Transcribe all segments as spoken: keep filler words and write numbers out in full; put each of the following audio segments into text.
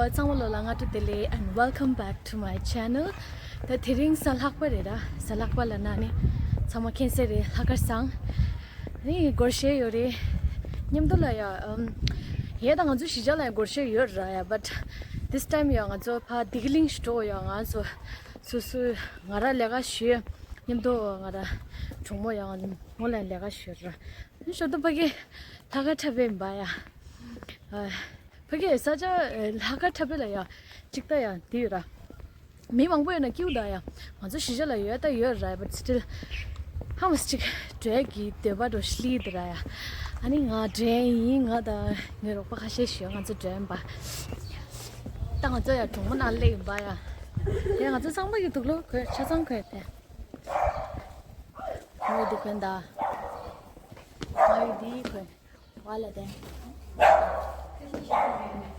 ཚང་མ་ལོ་ལ་སྔ་དྲོ་བདེ་ལེགས། And welcome back to my channel. ད་དེ་རིང་གཟའ་ལྷག་པ་རེད་ར། གཟའ་ལྷག་པ་ལ་ན་ནི་ཚང་མ་མཁྱེན་གསལ་རེད། ལྷག་དཀར་བཟང་། ནི་སྒོར་གཞས་ཡོད་རེད། མཉམ་དུ་ལ་ཡ་ཨམ། ཡས་ད་ང་ཚོ་གཞིས་ཆགས་ལ་ཡ་སྒོར་གཞས་ཡོད་ར་ཡ། But this time ཡ་ང་ཚོ་ཕ་བདེ་སྐྱིད་གླིང་ཞིག་འགྲོ་ཡ། ང་ཚོ་སོ་སོ་ང་ར་ལས་ཀ་ཞུས། མཉམ་དུ་ང་ར་གྲོགས་མོ་ཡ་ང་མོ་ལ་ལས་ཀ་ཞུས་ར། ཞོ་ཏོ་ཕ་གི་ལྷག་དཀར་འཁྲབ་པའི་འབའ་ཡ། ཕ་གི་ས་ཆ་ལྷག་དཀར་འཁྲབ་པའི་ལ་ཡ་གཅིག་ད་ཡ་དེ་ཡོད་ར། མི་མང་པོ་ཡོད་ན་སྐྱིད་ད་ཡ། ང་ཚོ་གཞིས་ཆགས་ལ་ཡོད་ད་ཡོད་ར། But still ཧ་མ་གཅིག་འགྲོ་གི་འདོད་པ་འགྲོ་ཤི་ལི་དེ་ར་ཡ། ཨ་ནི་ང་འགྲོ་ཡིན། ང་ད་ངའི་རོགས་པ་ཁ་ཤས་ཤིག་ང་ཚོ་འགྲོ་ཡིན་པ། ད་ང་ཚོ་ཡ་གྲོགས་མོ་ནང་སླེབས་ཡིན་པ་ཡ། དེ་ང་ཚོ་ཚང་མ་གི་དུག་ལོག་གོན། ཆ་ཚང་གོན་དེ། ང་ཡི་དེ་གོན་ད། ང་ཡི་དེ་གོན། ཝ་ལ་དེ།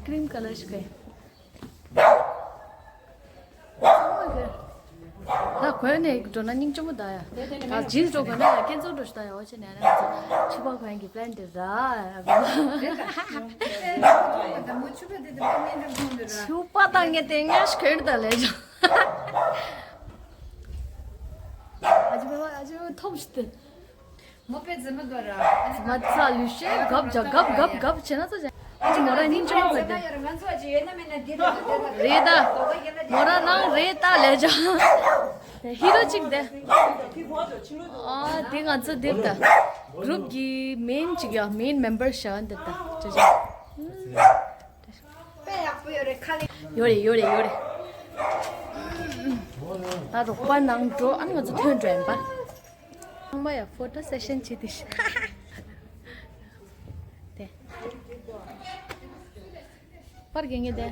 cream colour ཞིག་གོན། ད་གོན་ནས་འགྲོ་ན་སྙིང་རྗེ་མོ་ད་ཡ། ད་jeans འགྲོ་གོན་ན་ཡ་ཁྱེད་ཚོ་འགྲོ་ཤི་ད་ཡ། འོ་ཆེ་ནས་ན་ང་ཚོ་ཕྱུ་པ་གོན་གྱི་plan དེ་ར། ཕྱུ་པ་དང་ངས་དེ་ངས་ཤི་གོན་ད་ལས་ཅོ། ཨ་ཅི་བ་ཨ་ཅི་བ་ཐོབ་ཤི་ཏེ། མོ་པེ་ཛི་མ་དོ་ར། མ་ཚ་ལུ་ཤེ་གབ་ཇ་གབ་གབ་གབ་བྱེད་ན་ཚོ་ཇ། ཨ་ཅི་མོ་ར་སྙིང་རྗེ་མོ་ཟེར་ཏེ། ང་ཚོ་ཨ་ཅི་ཡོད་ན་མེད་ན་འདི་རེད་འདི་རེད། རེད་ད། མོ་ར་ནང་རེད་ད་ལས་ཇ། ཧི་རོ་གཅིག་དེ། ཨ་དེ་ང་ཚོ་དེབ་ད། group གི་main གཅིག་ཡ། main member ཤ་འདི་ད་ཇ་ཇ། དཔེ་ཡག་པོ་ཡོད་རེད་ཁ་ལེ། ཡོད་རེད་ཡོད་རེད་ཡོད་རེད། ད་རོགས་པ་ནང་འགྲོ། ཨ་ང་ཚོ་ཐོན་འགྲོ་ཡིན་པ། ཚང་མ་ཡ་photo session བྱེད་དེ་ཤ། དེ། པར་རྒྱག་ངེས་དེ།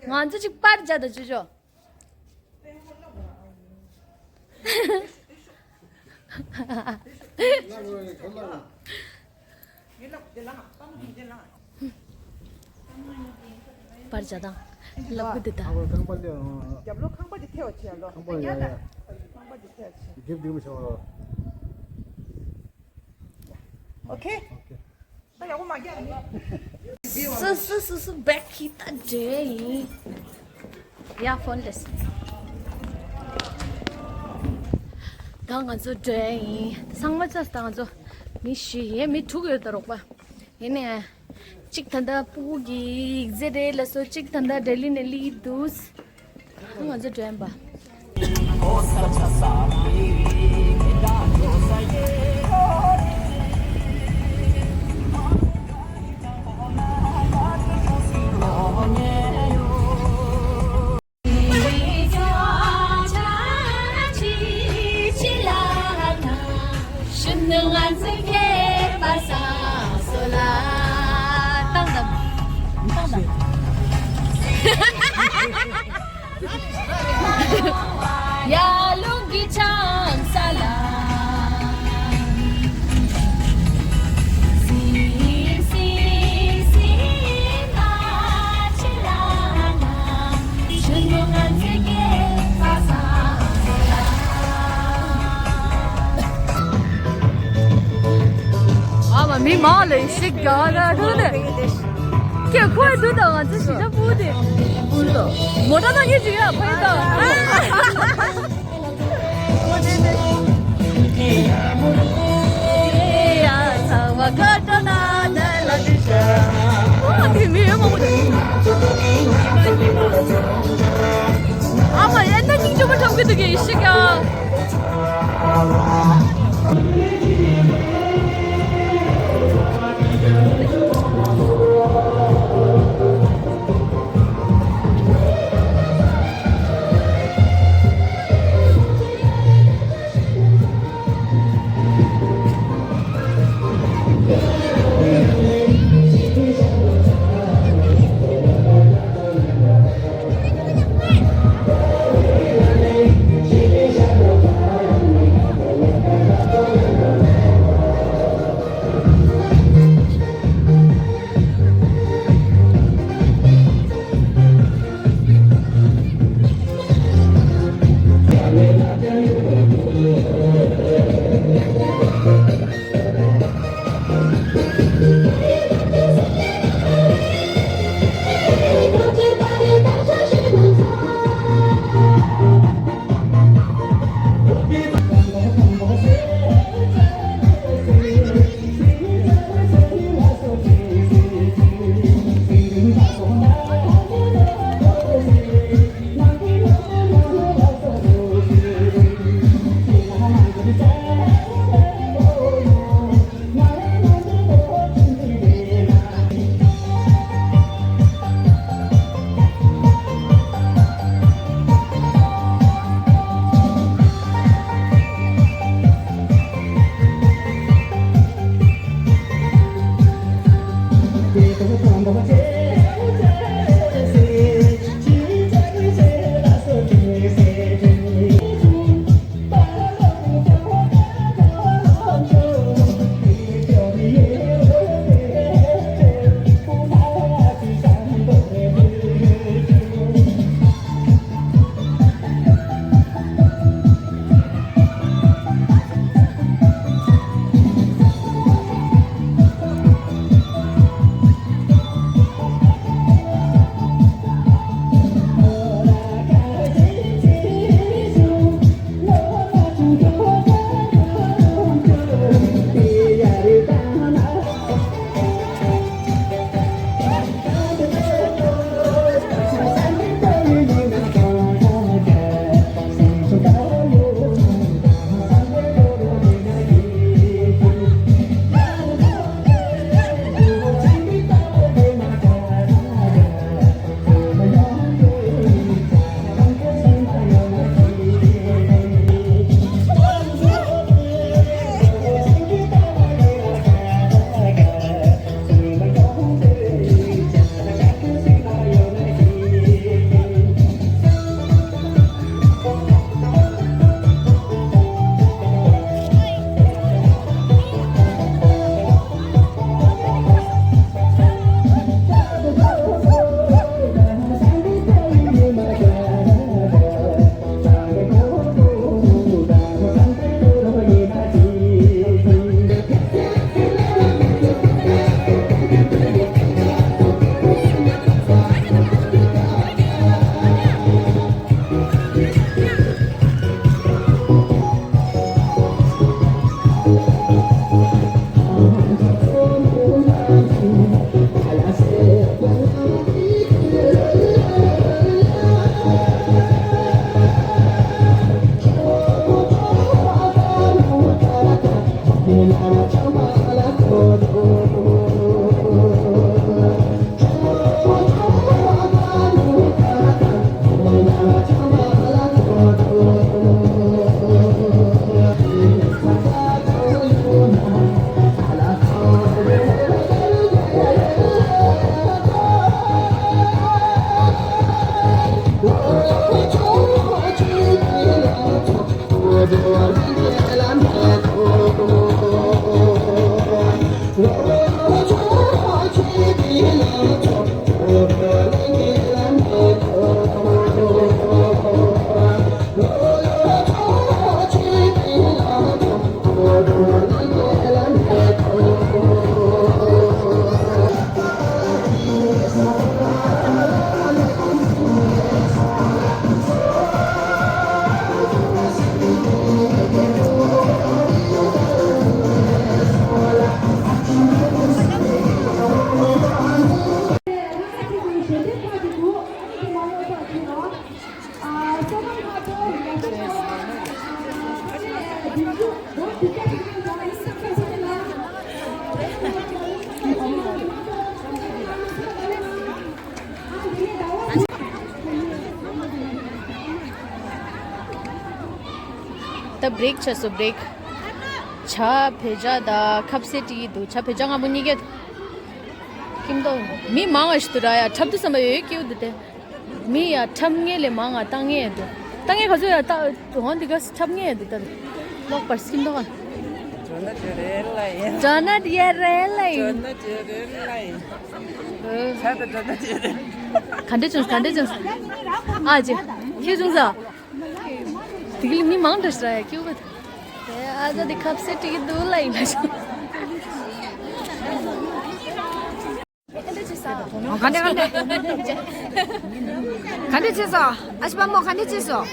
ང་ཚོ་གཅིག་པར་རྒྱག་ད་ཅོ་ཅོ། པར་བྱ་དང་། ལབ་གི་འདུག་ད། རྒྱབ་ལོགས་ཁང་པ་དེ་ཐེ་བ་བྱས་ལོ། ཁང་པ་ཡ་ཡ། ཁང་པ་དེ་ཐེ་བ་བྱས། རྒྱབ་རྒྱབ་བྱ་བ། ཨོ་ཁེ། ཨོ་ཁེ། ད་ཡག་པོ་མ་རྒྱག་ནི། སུ་སུ་སུ་སུ་བེག་གི་ད་འདྲེ་ཡིན། ཡ་ཕོན་ལེས། ད་ང་ཚོ་འགྲོ་ཡིན། ཚང་མ་ཚར། ད་ང་ཚོ་མི་བཞི་ཡིན། མི་དྲུག་ཡོད་ད་རོགས་པ། ཡིན་ནའི་གཅིག་ད་ལྟ་སྤུ་གུ་གི་ཡིག་ཚད་རེད་ལ་སོ། གཅིག་ད་ལྟ་ལྡི་ལི་ནས་སླེབས་འདུག་ད་ང་ཚོ་འགྲོ་ཡིན་པ། ཨ་མ་མི་མང་ལ་ཤིག་རྒྱག་ན་ཐུག་ནས། ཁྱེད་ཁོའི་དུས་དང་ང་ཚོ་ཞི་ཆ་སྤུ་དེ། མོ་ཊ་ནང་གི་ཅིག་ཡ་ཕ་ཡི་དང་། ད་བྷི་རེག་ཆགས་སོང་། བྷི་རེག་ཇ་བོད་ཇ་དང་ཁབ་སེ་ཊི་འདུག་ཇ་བོད་ཇ་སྔ་མོ་གཉིས་ཀ་འདུག་ཀིམ་ཏོ་མི་མང་བ་ཞིག་འདུག་ར། ཡ་འཁྲབ་དུས་ཙམ་པ་ཡོད་ཡོད་སྐྱིད་འདུག་སྟེ། མི་ཡ་འཁྲབ་མཁན་ལས་མང་ང་ལྟ་མཁན་ཡ་འདུག་ལྟ་མཁན་ག་ཚོད་ཡ་ལྟ་འོང་འདི་ག་འཁྲབ་མཁན་ཡ་འདུག་ད་ལོག་པར་སྐྱིད་འདུག་ཇོ་ན་ཇོ་རེ་ལ་ཡིན། ཇོ་ན་ཇོ་རེ་ལ་ཡིན། ཇོ་ན་ཇོ་རེ་ལ་ཡིན། ཨོ། ས་ད་ཇོ་ན་ཇོ་རེ། ག་འདྲ་བྱུང་། ག་འདྲ་བྱུང་། ཨ་ཅེ་ཁྱེད་བྱུང་ས། དེ་གི་མི་མང་འདྲ་ཞིག་ར་ཡ་སྐྱིད་པ། ཨ་ཅག་འདི་ཁབ་སེ་ཊི་འདུག་ལ་ཡིན་ན་ཞིག་ག་འདྲ་ག་འདྲ། ག་འདྲ་བྱས་སོང་། ཨ་ཞི་པ་མོ་ག་འདྲ་བྱས་སོང་།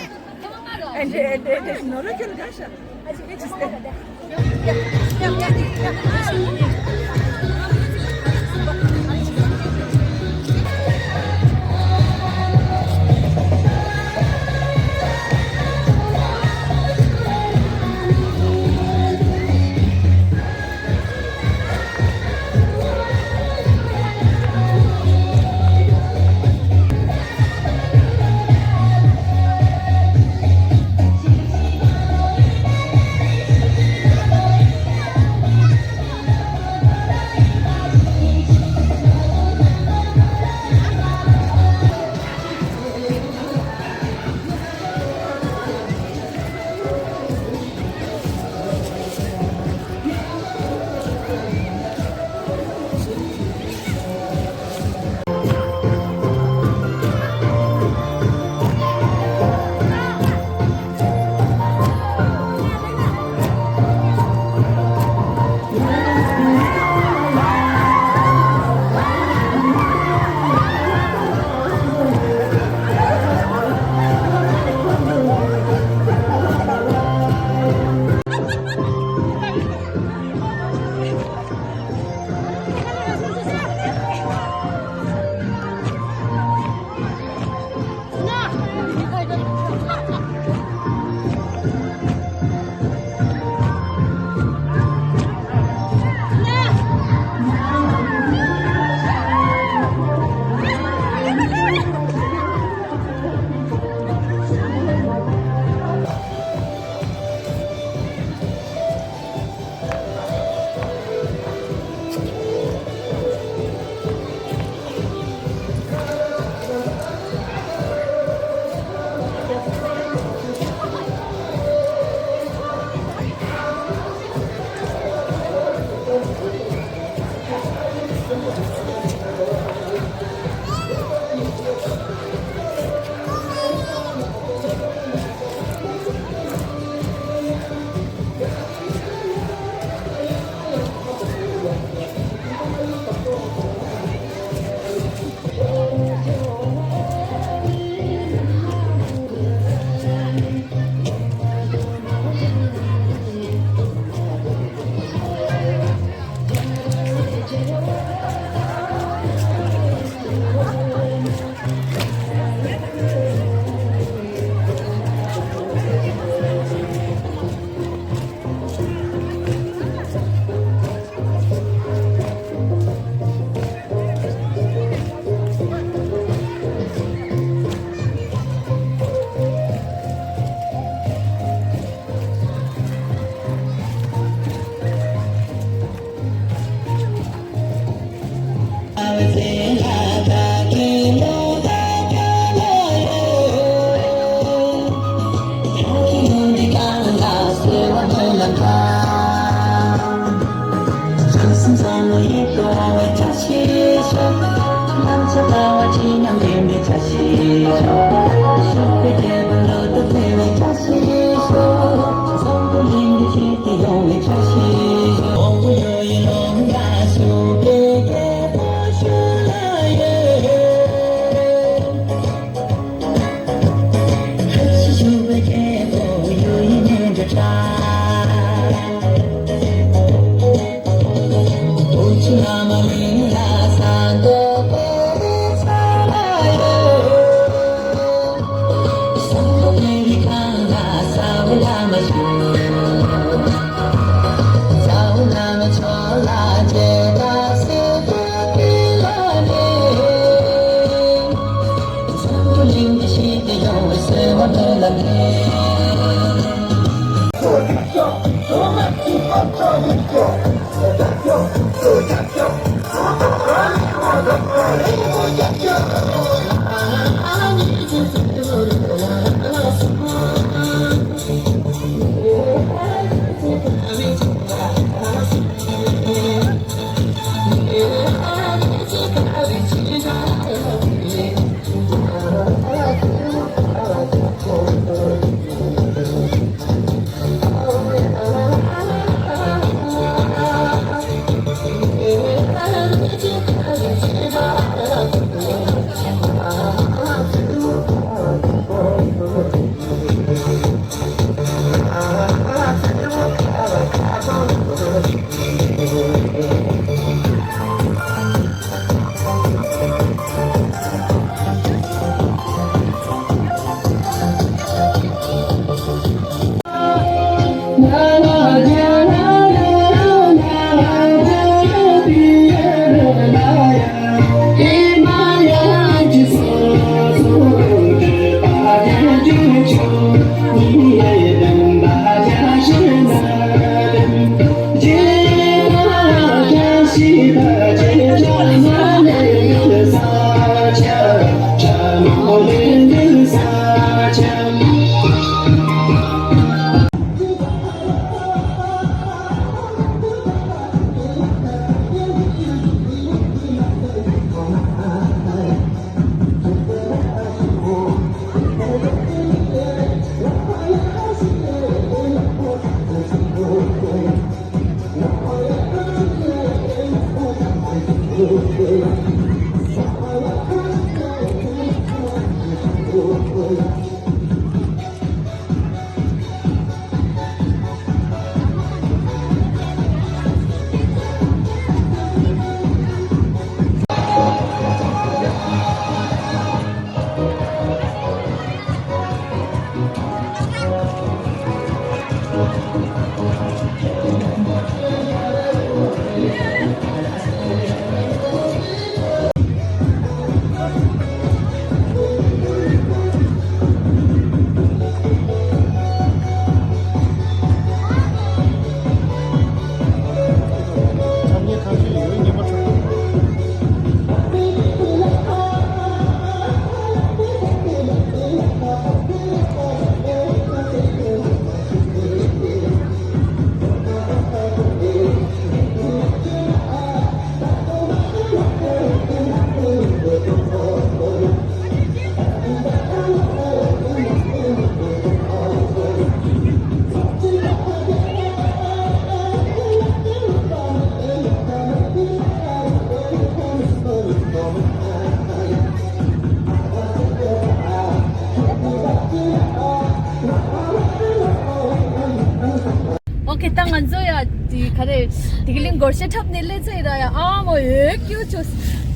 ཨོ་ཁེ། ད་ང་ཚོ་ཡ་དེ་ག་རེ་དེ་གི་ལིང་སྒོར་གཞས་འཁྲབ་ནས་སླེབས་ཚར་ཡིན་ར་ཡ། ཨ་མོ་ཡོད་ཀྱུ་ཆུ་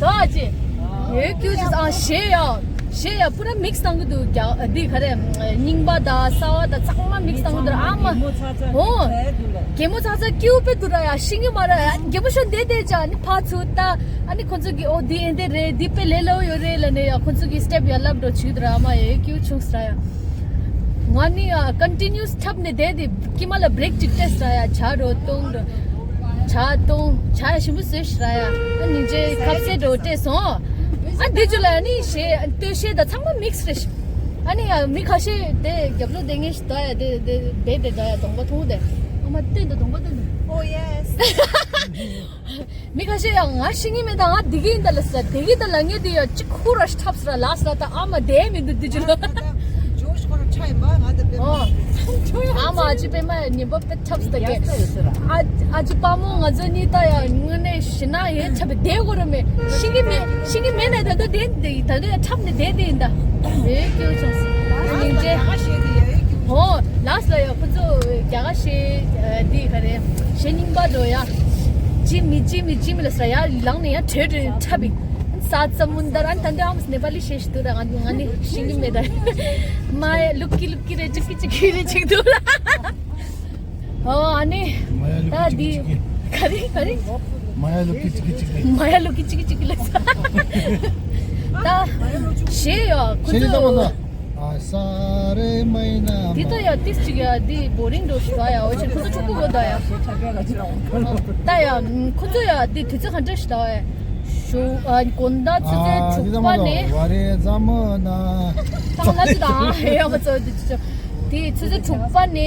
དོ་ཨ་ཅེ་ཡོད་ཀྱུ་ཆུ། ཨ་གཞས་ཡ་གཞས་ཡ་པུ་ར་མིག་སི་བཏང་གི་འདུག་རྒྱ་འདི་ག་རེ་རྙིང་པ་དང་གསར་བ་དང་ཚང་མ་མིག་སི་བཏང་གི་འདུག་ཨ་མ་ཧོ། གད་མོ་ཚ་ཚ་སྐྱིད་པོ་འདུག་ར་ཡ། ཤེས་ཀྱི་མ་ར་ཡ། གད་མོ་ཤོར་བསྡད་བསྡད་ཅག་ཨ་ནི་ཕར་ཚུར་ལྟ། ཨ་ནི་ཁོ་ཚོ་གི་ཨོ་འདི་ཨེ་འདི་རེད། འདི་དཔེ་ལས་སླ་པོ་ཡོད་རེད་ལབ་ནས་ཡ། ཁོ་ཚོ་གི་སི་ཊེབ་ཡ་ལབ་འགྲོ་བྱེད་ཀྱི་འདུག་ར། ཨ་མ་ཡོད་ཀྱུ་ཆུ་ར་ཡ། ང་ནི་ཡ་ཀོན་ཊི་ནིའུ་སི་འཁྲབ་ནས་བསྡད་དེ་ཀྱི་མ་ལ་བྷི་རེག་ཅིག་སྤྲད་ར་ཡ། ཇ་འགྲོ་བཏུང་འགྲོ། ཇ་བཏུང་། ཇ་ཡ་ཞིམ་པོ་བཟོས་ཤག་ར་ཡ། ཨ་ནི་ཇེ་ཁ་ཟས་འགྲོ་སྤྲད་སོང་། ཨ་འདི་ཇུ་ལ་ཨ་ནི་གཞས་སྟོད་གཞས་དང་ཚང་མ་མིག་སི་རེད་ཤག་ཨ་ནི་ཡ་མི་ཁ་ཤས་དེ་རྒྱབ་ལོགས་བསྡད་མཁན་ཞིག་འདུག་ཡ། དེ་དེ་བེད་དེ་འདུག་ཡ། གདོང་པ་མཐོང་དེ། ཨ་མ་སྟོད་དུ་གདོང་པ་སྟོད་དུ། Oh yes. མི་ཁ་ཤས་ཡང་ང་ཤེས་ཀྱི་མེད། ད་ང་བསྡད་ཀྱི་ཡིན་ད་ལབ་ས། བསྡད་ཀྱི་ད་ལབ་མཁན་དེ་ཡང་གཅིག་ཁུ་ར་ཤི་འཁྲབ་ས་ར་ལབ་ས། ད་ཨ་མ་བསྡད་མི་འདུག་འདི་ཅི་ལོ། ཇོ་ཤི་ཁོ་ར་ཁྲ་ཡིན་པ། ང་ད་པེ་མ། ཨོ། ཨ་མ་ཨ་ཅེ་པེ་མ་ཉིན་པོ་དཔེ་འཁྲབ་ས་ད་གས། ཨ་ཨ་ཅེ་དཔའ་མོ་ང་ཚོ་གཉིས་ད་ཡང་དངོས་གནས་ཞེད་སྣང་ཡོད་འཁྲབ་པའི་བསྡད་དགོས་ར་མེད། ཤེས་ཀྱི་མེད། ཤེས་ཀྱི་མེད་ན་ད་ད་བསྡད་དེ་ད་ད་འཁྲབ་ནས་བསྡད་དེ་ཡིན་ད། ཨེ་སྐྱོ་བྱུང་སོང་། ཨ་ནི་ཇེ། ཨོ། ལགས་ལ་ཡ་ཁོ་ཚོ་རྒྱ་གར་གཞས་འདི་ག་རེ་གཞས་རྙིང་པ་འགྲོ་ཡ། ཇི་མི་ཇི་མི་ཇི་མི་ལ་ས་ཡ་ལངས་ནས་ཡ་བྲོས་བྲོས་འཁྲབ་པའི། ས་ཙམ་མུན་དར་ཨན་ད་འདི་ཨམ་སི་ནེ་པ་ལི་གཞས་ཤིག་འདུག་ར། ང་ང་ནི་ཤེས་ཀྱི་མེད་ད། མ་ཡ་ལུག་ཀི་ལུག་ཀི་རེ་ཅིག་ཀི་ཅིག་ཀི་རེ་ཅིག་འདུག་ར། ཨོ་ཨ་ནི། མ་ཡ་ལུག་ད་ཀི་ཅིག་འདི་ཀི་ཅིག་གི། ག་རེ་ག་རེ། མ་ཡ་ལུག་ཀི་ཅིག་ཀི་ཅིག་གི། མ་ཡ་ལུག་ཀི་ཅིག་ཀི་ཅིག་གི་ལ་ས། ད་གཞས་ཡ་ཁོ་ཚོ། ཨ། འདི་ད་ཡ་ཏིས་ཅིག་ཡ་འདི་བོ་རིང་འགྲོ་ཞིག་ད་ཡ་འོ་ཆེན་ཁོ་ཚོ་ཕྱུག་པོ་གོ་ད་ཡ། ད་ཡ་ཁོ་ཚོ་ཡ་འདི་དུས་ཚོད་ག་འདྲ་ཞིག་ད་ཡ། ཞོ་ཨ་དགོང་དག་ཆུ་ཚོད་དྲུག་པ་ནས། ཏང་ལ་ཅི་དང་ཧེ་ཡ་མ་ཚོ་འདི་ཆུ་ཚོད་དེ་ཆུ་ཚོད་དྲུག་པ་ནས་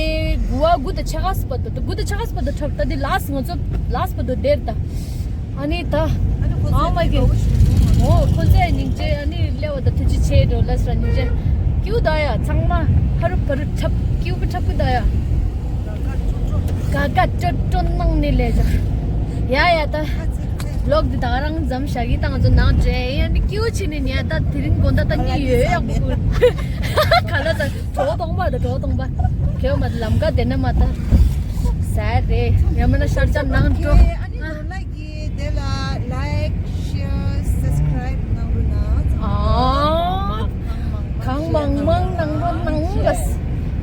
དགུ་བ་དགུ་དང་ཕྱེད་ཀ་སི་བར་དུ་དགུ་དང་ཕྱེད་ཀ་སི་བར་དུ་འཁྲབ་ད་འདི་ལ་སི་ང་ཚོ་ལ་སི་བར་དུ་བསྡད་ད། ཨ་ནི་ད། ཨ་མ་གི། འོ་ཁོ་ཚོས་སྙིང་རྗེ་ཨ་ནི་སླེབས་པ་ད་ཐུགས་རྗེ་ཆེ་འགྲོ་ལ་སི་ར་སྙིང་རྗེ། ཀྱུ་ད་ཡ་ཚང་མ་ཕ་རུ་ཕ་རུ་འཁྲབ་ཀྱུ་པ་འཁྲབ་ཀྱུ་ད་ཡ། ག་ག་ཀྲོ་ཀྲོ་གནང་ནི་ལས་ཅག་ཡ་ཡ་ད། བློག་འདི་ད་རང་འཛམ་བཞག་གི་ད་ང་ཚོ་ནང་འདྲེ་ཡ་ནི་ཀྱུ་ཕྱིན་ནི་ཉལ་ད་དེ་རིང་དགོང་དག་ད་གཉིད་ཡོད་ཡག་པོ་གོ། ག་ལ་ད་གྲོ་གཏོང་པ་ད་གྲོ་གཏོང་པ། ཁྱོད་མ་ལམ་ཀ་དེ་ན་མ་ད། ཟ་རེད་ཡ་མ་ན་ཤར་ཅག་ནང་འགྲོ། ཨ་ནི་ནོར་ལགས་ཀྱིས་དེ་ལ་like, share, subscribe གནང་རོགས་གནང་། ཨ། གང་མང་མང་གནང་རོགས་གནང་། ལགས།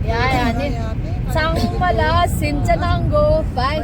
ཡ་ཡ་ནི། ཚང་མ་ལ་སེམས་ཅན་གནང་གོ། Bye.